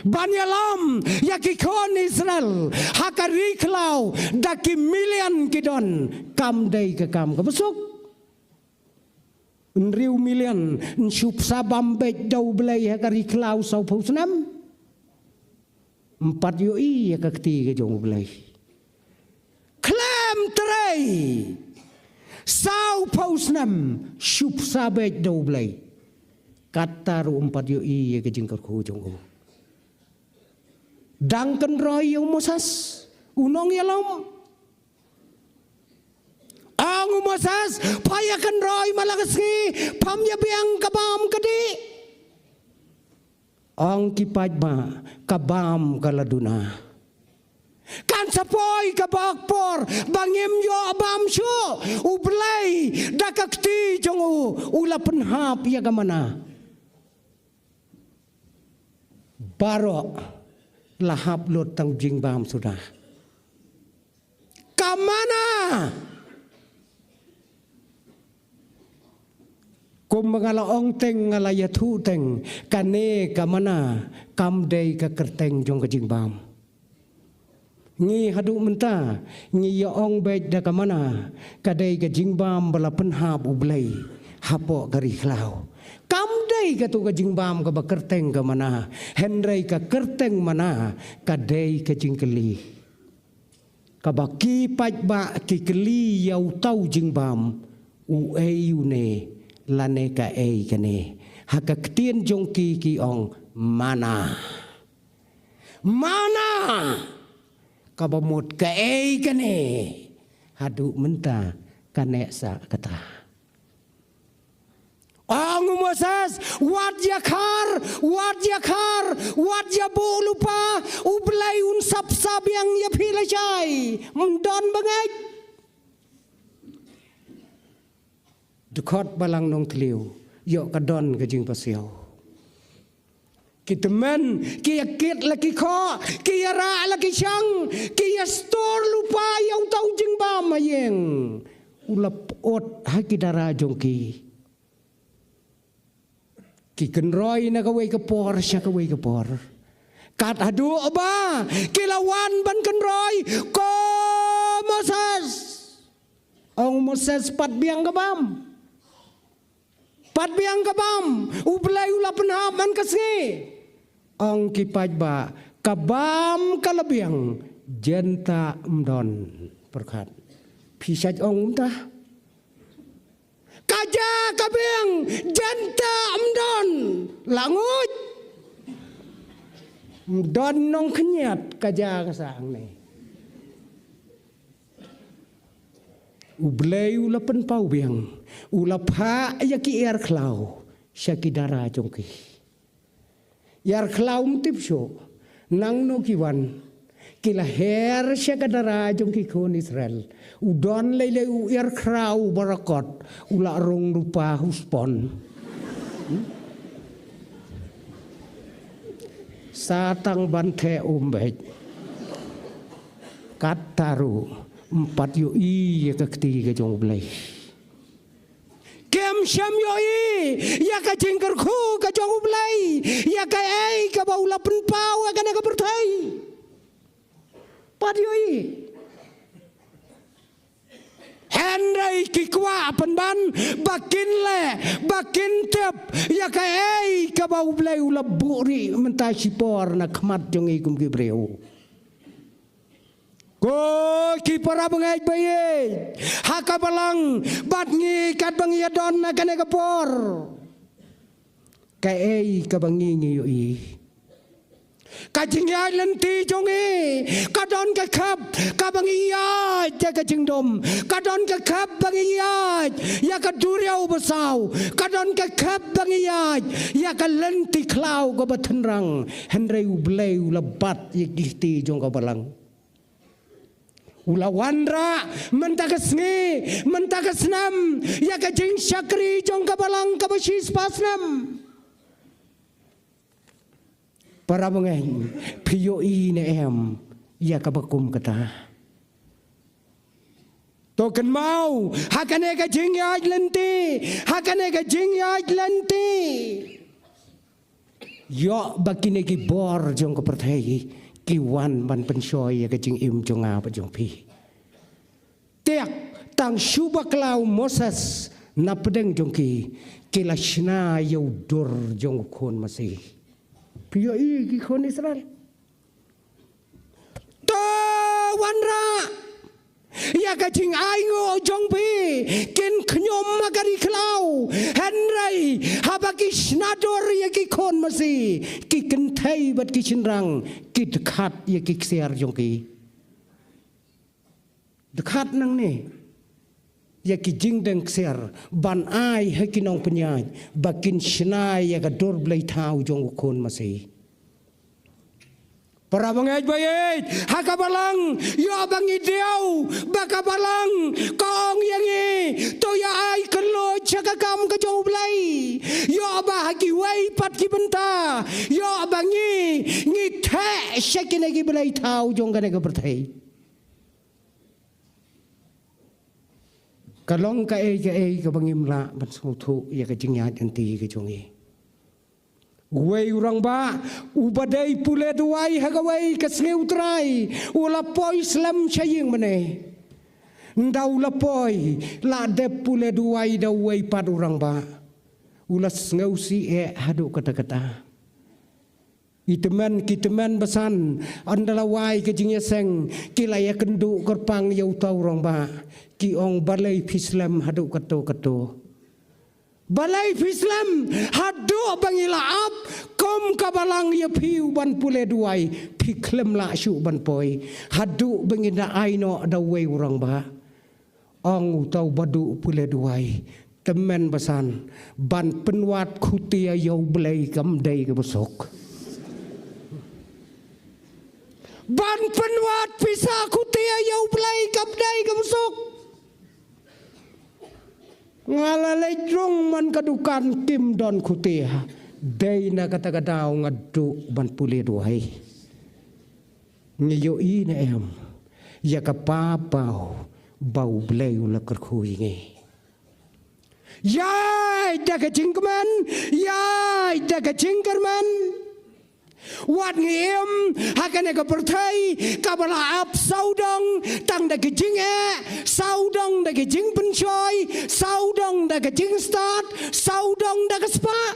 ban ïalam ïa ki khun Israel ha ka ri khlaw, da ki million ki don. Kam dei ka kam kaba suk. Hynriew million yn shu pynbam beit da U Blei ha ka ri khlaw sawphew snem. Ym pat ïohi ïa ka kti ka jong U Blei. Khlem trei, sawphew snem shu pynbam beit da U Blei. Kata ruh ym pat ïohi ïa ka jingkyrkhu jong u. Dang kynroi ïa u Moses, u nongïalam. Ong u Moses, pha ïa kynroi man la ka sngi, pham ïa biang ka bam ka dih. Ong ki paidbah, ka bam ka la duna. Kan sa poi kaba ka por ba ngim ïoh bam shuh. U Blei da ka kti jong u, u la pynhap ïa ka mana. Baroh la hap lut tang jingbam suda. Ka mana Kumba nga la ong teng, nga la ïathuh teng, kane ka manna kam dei ka kyrteng jong ka jingbam. Ngi haduh mynta ngi ïa ong beit da ka manna ka dei ka jingbam ba la pynhap U Blei hapoh ka ri khlaw. Kam dei kato ka jingbam kaba kyrteng ka manna, hynrei ka kyrteng manna ka dei ka jingkylli. Kaba ki paidbah ki kylli ïa uta u jingbam, uei une lane kaei kane. Ha ka ktien jong ki ki ong manna. Manna! Kaba mut kaei kane? Haduh mynta ka neh sah kata. Ong u Moses, wat ïakhar, wat ïakhar, wat ïabuh lypa, U Blei un sap sa biang ïa phi lashai. Ym don bangeit. Dkhot Balang Nongthliew, ïoh ka don ka jingpasiaw. Ki tymmen, ki ïa kit la ki khoh, ki ïa rah la ki shang, ki ïa stor lypa ïa uta u jingbam ha ïing. U la pyut ha ki dara jong ki. Ki kynroi na kawei ka por sha kawei ka por. Kat haduh ba ki la wan ban kynroi, ko Moses. Ong Moses, pat biang ka bam. Pat biang ka bam, U Blei u la pynhap man ka sngi. Ong ki paidbah, ka bam ka la biang, jynta ym don. Pyrkhat. Phi shait ong kumta. Ka ja ka biang, jynta ym don. La nguid. Ym don nongkhñiat ka ja ka sah hangne. U Blei u la pynpaw biang, u la phah ïa ki ïar khlaw sha ki dara jong ki. Ïar khlaw ym tip shuh nangno ki wan, ki la her sha ka dara jong ki khun Israel. U don lei lei u ïar khlaw barakot, u la rung rupa huspon. Hmm? Sa tang ban theh um beit. Katta ruh ym pat ïohi ïa ka kti ka jong U Blei. Kim shym ïohi ïa ka jingkyrkhu ka jong U Blei ïa kaei kaba u la pynpaw ha kane ka pyrthei. Pat ïohi. Hynrei ki kwah pynban ba kin leh, ba kin tip ïa kaei kaba U Blei u la buhrieh mynta shipor na khmat jong ngi kum ki briew. Ko ki para bangeit ba ïeit ha ka balang, bad ngi katba ngi ïa don ha kane ka por. Kaei kaba ngi ngi ïohi? Ka jingïaid lynti jong ngi ka don ka khep kaba ngi ïaid ïa ka jingdum, ka don ka khep ba ngi ïaid ïa ka duriaw basaw, ka don ka khep ba ngi ïaid ïa ka lynti khlaw kaba tynrang. Hynrei U Blei u la bat ïa ki kti jong ka balang. U la wanrah mynta ka sngi, mynta ka snem, ïa ka jingshakri jong ka balang kaba shispah snem. Para bangeit, phi ïohi ne em ïa kaba kum kata? To kynmaw ha kane ka jingïaid lynti, ha kane ka jingïaid lynti. Ïoh ba kine ki bor jong ka pyrthei ki wan ban pynshoi ïa ka jingim jong nga bad jong phi. Tiak tang shu bakla u Moses na pdeng jong ki, ki la shna ïa u dur jong u khun masi. Phi ïohi ki khun Israel? To wanrah ïa ka jingainguh jong phi, kin khñium ha ka ri khlaw. Hynrei haba ki shna dur ïa ki khun masi, ki kynthei bad ki shynrang ki dkhat ïa ki ksiar jong ki. Dkhat nangne ïa ki jingdeng ksiar ban ai ha ki nongpynïaid ba kin shna ïa ka dur blei thaw jong u khun masi. Para bangeit ba ïeit ha ka balang, ïoh ba ngi diaw ba ka balang ka ong ïa ngi, to ïa ai kylluid sha ka kam ka jong U Blei. Ïoh ba ha kiwei pat ki bynta ïoh ba ngi ngi theh sha kine ki blei thaw jong kane ka pyrthei. Ka long kaei kaei kaba ngim lah ban sngewthuh ïa ka jingïaid lynti ka jong ngi. Uwei u rangbah uba dei pule duwai ha kawei ka sngi u Trai u la poi slem sha ïing mane. Ynda u la poi, la dep pule duwai da uwei pat u rangbah, u la sngewsih eh haduh katta katta. I tymmen ki tymmen basan, ynda la wai ka jingïaseng, ki la ïakynduh kyrpang ïa uta u rangbah, ki ong, balei phi slem haduh katto katto? Balei phi slem haduh ba ngi la ap kum ka balang ïa phi u ban pule duwai, phi khlem lah shuh ban poi haduh ba ngin da ai noh da uwei u rangbah? Ong uta u ba duh pule duwai, tymmen basan, ban pynwad khutia ïa u Blei kam dei kaba suk. Ban pynwad pisa khutia ïa u Blei kam dei kaba suk. Nga la leit rung man ka dukan, kim don khutia. Dei na kata ka daw nga duh ban pule duwai. Ngi ïohi ne em ïa ka paw ba u Blei u la kyrkhu ïa ngi? Ïaid da ka jingkmen, ïaid da ka jingkyrmen. Wat ngi im ha kane ka pyrthei kaba la ap sawdong tang da ka jingeh, sawdong da ka jingpynshoi, sawdong da ka jingstad, sawdong da ka spah.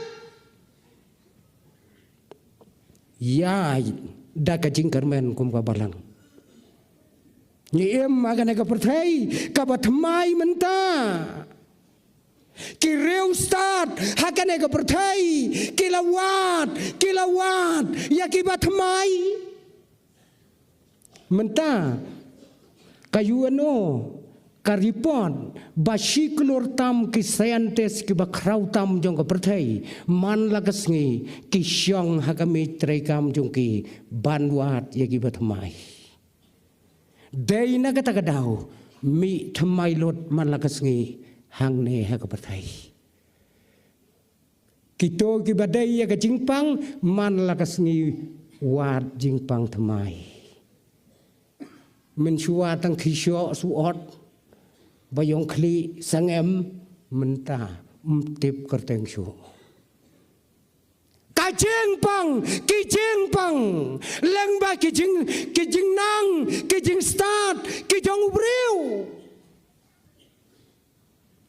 Ïaid da ka jingkyrmen kum ka balang. Ngi im ha kane ka pyrthei kaba thymmai mynta. Ki riewstad ha kane ka pyrthei ki la wad, ki la wad ïa kiba thymmai. Mynta ka U N O ka report ba shi klur tam ki scientist kiba khraw tam jong ka pyrthei man la ka sngi ki shong ha ka miej treikam jong ki ban wad ïa kiba thymmai. Dei na kata ka daw mih thymmai lut man la ka sngi hangne ha ka pyrthei. Kito kiba dei ïa ka jingpang man la ka sngi wad jingpang thymmai. Mynshuwa tang ki shoh suot ba ïong khlieh sangem, mynta ym tip kyrteng shuh. Ka jingpang, ki jingpang, lyngba ki jing, ki jingnang, ki jingstad ki jong u briew.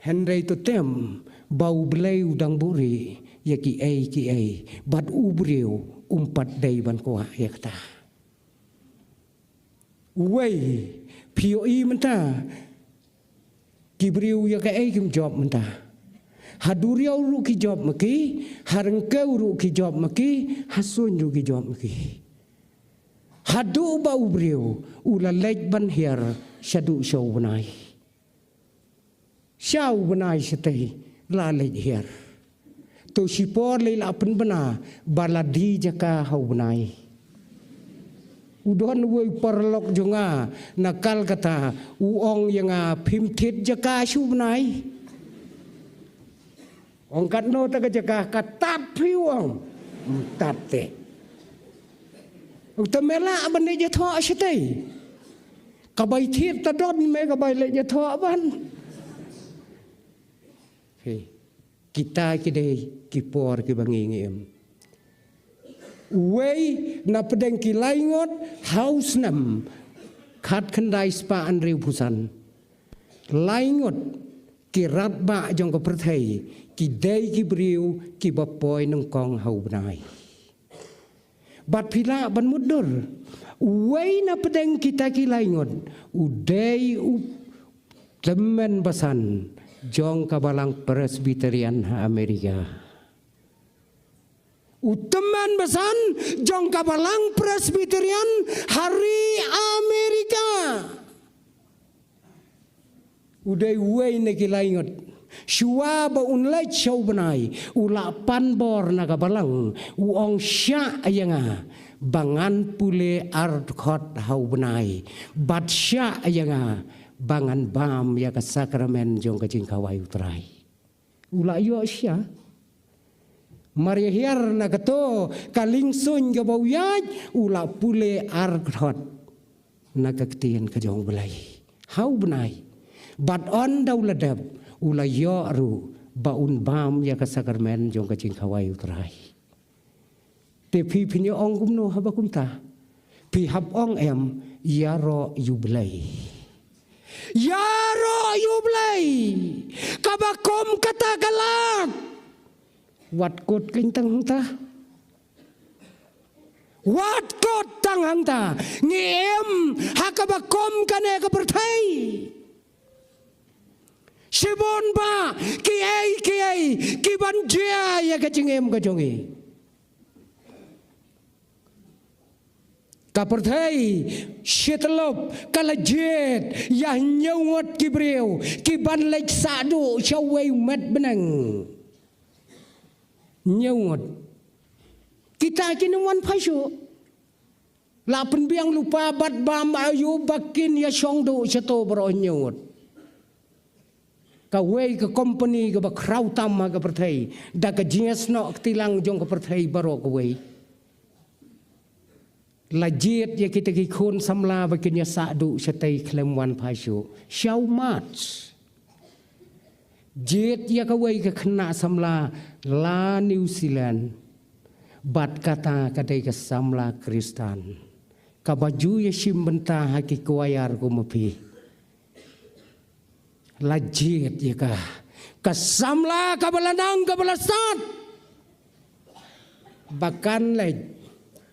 Hynrei to tem ba u Blei u dang buhrieh ïa kiei kiei, bad u briew um pat dei ban kwah ïa kata. Uwei, phi ïohi mynta ki briew ïa kaei kim jop mynta. Ha duriaw ruh ki jop ma ki, ha ryngkew ruh ki jop ma ki, ha suiñ ruh ki jop ma ki. Haduh ba u briew u la leit ban hiar shaduh sha u bnai. Sha u bnai shatei la leit hiar. To shipor lei la pynbna ba la die jaka ha u bnai. U don uwei u paralok jong nga na Kolkata, u ong ïa nga, phim thied jaka sha u bnai. Ong katno ta ka jaka, ka tad phi, u ong. Ym tad te. Ong te me lah ban leit ïathoh shatei. Ka bai thied ta don, me ka bai leit ïathoh ban. Phi, kita ki dei ki por kiba ngi ngi im. Uwei na pdeng ki lai ngut ha u snem khatkhyndai spah hynriewphew san. Lai ngut ki rangbah jong ka pyrthei ki dei ki briew kiba poi nyngkong ha u bnai. Bad phi lah ban mutdur, uwei na pdeng kita ki lai ngut u dei u tymmen basan jong ka balang Presbyterian ha Amerika. U tymmen basan jong ka balang Presbyterian ha ri Amerika. U dei uwei na ki lai ngut. Shuwa ba un leit sha u bnai, u la pan bor na ka balang, u ong, shah ïa nga ba ngan pule ar dkhot ha u bnai, bad shah ïa nga ba ngan bam ïa ka sakramen jong ka jingkhawai u Trai. U la ïoh shisha. Mar ïa hiar na kato ka liengsuiñ kaba u ïaid, u la pule ar dkhot na ka ktien ka jong u Blei ha u bnai. Bad ynda u la dep, u la ïoh ruh ba un bam ïa ka sakramen jong ka jingkhawai U Trai. Te phi phin ïa ong kumno haba kumta? Phi hap ong em, ïaroh ïa U Blei. Ïaroh ïa U Blei. Kaba kum kata ka lad. Wat kut kein tang hangta. Wat kut tang hangta. Ngi im ha kaba kum kane ka pyrthei. Shibun bah kiei kiei kiban jia ïa ka jingim ka jong ngi. Ka pyrthei shi tyllup ka la jied ïa hynñiew ngut ki briew kiban leit sah duh sha uwei u met bneng. Hynñiew ngut. Kita kin ym wan phai shuh. La pynbiang lypa bad bam aïu ba kin ïa shong duh shato baroh hynñiew ngut. Kawei ka kompani kaba khraw tam ha ka pyrthei, da ka jingïasnoh kti lang jong ka pyrthei baroh kawei, la jied ïa kita ki khun samla ba kin ïa sah duh shatei khlem wan phai shuh. Sha u Mars. Jied ïa kawei ka khynnah samla la New Zealand. Bad kata ka dei ka samla Khristan kaba ju ïa shim bynta ha ki kwaiar kum ma phi. La jied ïa ka, ka samla kaba la nang kaba la sat ba kan leit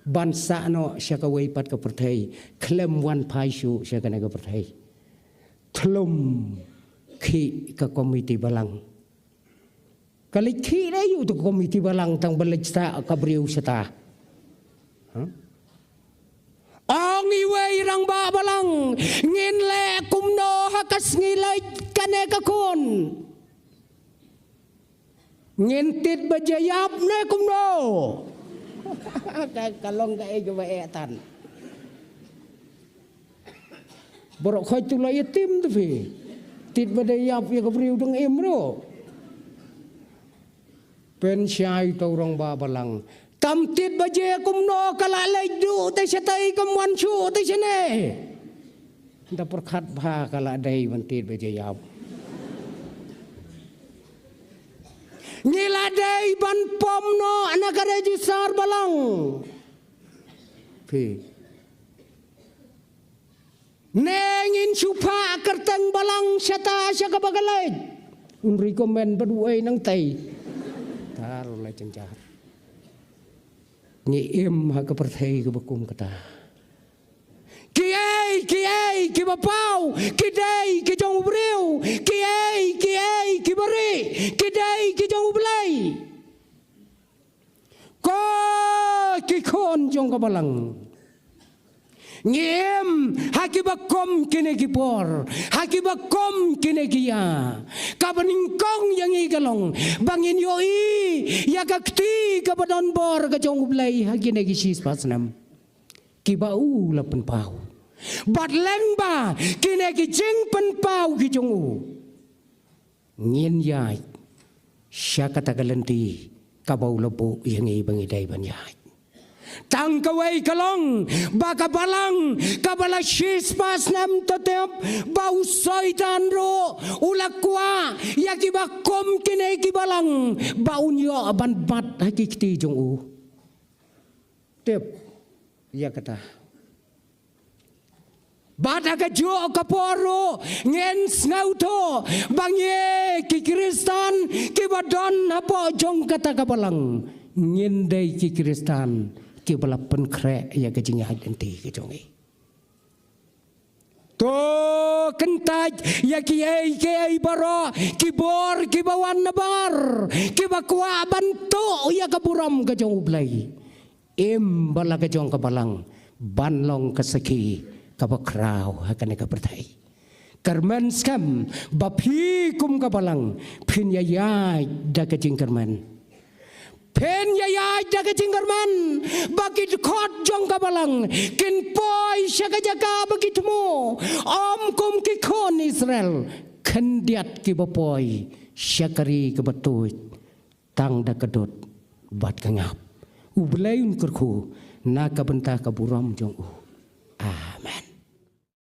ban sah noh sha kawei pat ka pyrthei khlem wan phai shuh sha kane ka pyrthei. Thlum khih ka komiti balang. Ka leit khih leh ïa u tu komiti balang tang ba leit sah ka briew shata. Ong iwei rangbah balang, ngin leh kumno ha ka sngi leit kane ka khun? Ngin tied ba jia ïap ne kumno? Ka long kaei kaba eh tan. Baroh khoit tu la ïatim tu phi. Tied ba dei ïap ïa ka briew dang im ruh. Pynshai to rangbah balang. Tam tied ba jia kumno ka la leit duh te shatei kam wan shuh te shane. Nda pyrkhat bha ka la dei ban tied ba jia ïap. Ngi la dei ban pom noh na ka register balang. Phi. Ne ngin shu phah kyrteng balang shata sha kaba ka leit. Un recommend bad uei nangtei. Taro la jynjar. Ngi im ha ka pyrthei kaba kum kata. Kiei kiei kiba paw ki dei ki jong u briew. Kiei kiei kiba rieh ki dei ki jong U Blei. Ko ki khun jong ka balang, ngi im ha kiba kum kine ki por, ha kiba kum kine ki ïa. Kaba nyngkong ïa ngi ka long ba ngin ïohi ïa ka kti kaba don bor ka jong U Blei ha kine ki shispah snem kiba u la pynpaw. Bad lyngba kine ki jingpynpaw ki jong u, ngin ïaid sha kata ka lynti kaba u la buh ïa ngi ba ngi dei ban ïaid. Tang kawei ka long ba ka balang kaba la shispah snem tep tep, ba u Soitan ruh u la kwah ïa kiba kum kine ki balang ba un ïoh ban bat ha ki kti jong u. Tip ïa kata. Bad ha kajuh ka por ruh ngin sngewthuh ba ngi ki Khristan kiba don hapoh jong kata ka balang, ngin dei ki Khristan kiba la pynkhreh ïa ka jingïaid lynti ka jong ngi. To kyntait ïa kiei kiei baroh ki bor kiba wan nabar, kiba kwah ban tuh ïa ka burom ka jong U Blei. Im ba la ka jong ka balang ban long ka sakhi kaba khraw ha kane ka pyrthei. Kyrmen skhem ba phi kum ka balang phin ïaid da ka jingkyrmen. Phin ïaid da ka jingkyrmen ba ki dkhot jong ka balang kin poi sha ka jaka ba ki thmu, ym kum ki khun Israel khyndiat kiba poi sha ka ri kaba tuid tang da ka dud bad ka ngap. U Blei un kyrkhu na ka bynta ka burom jong u.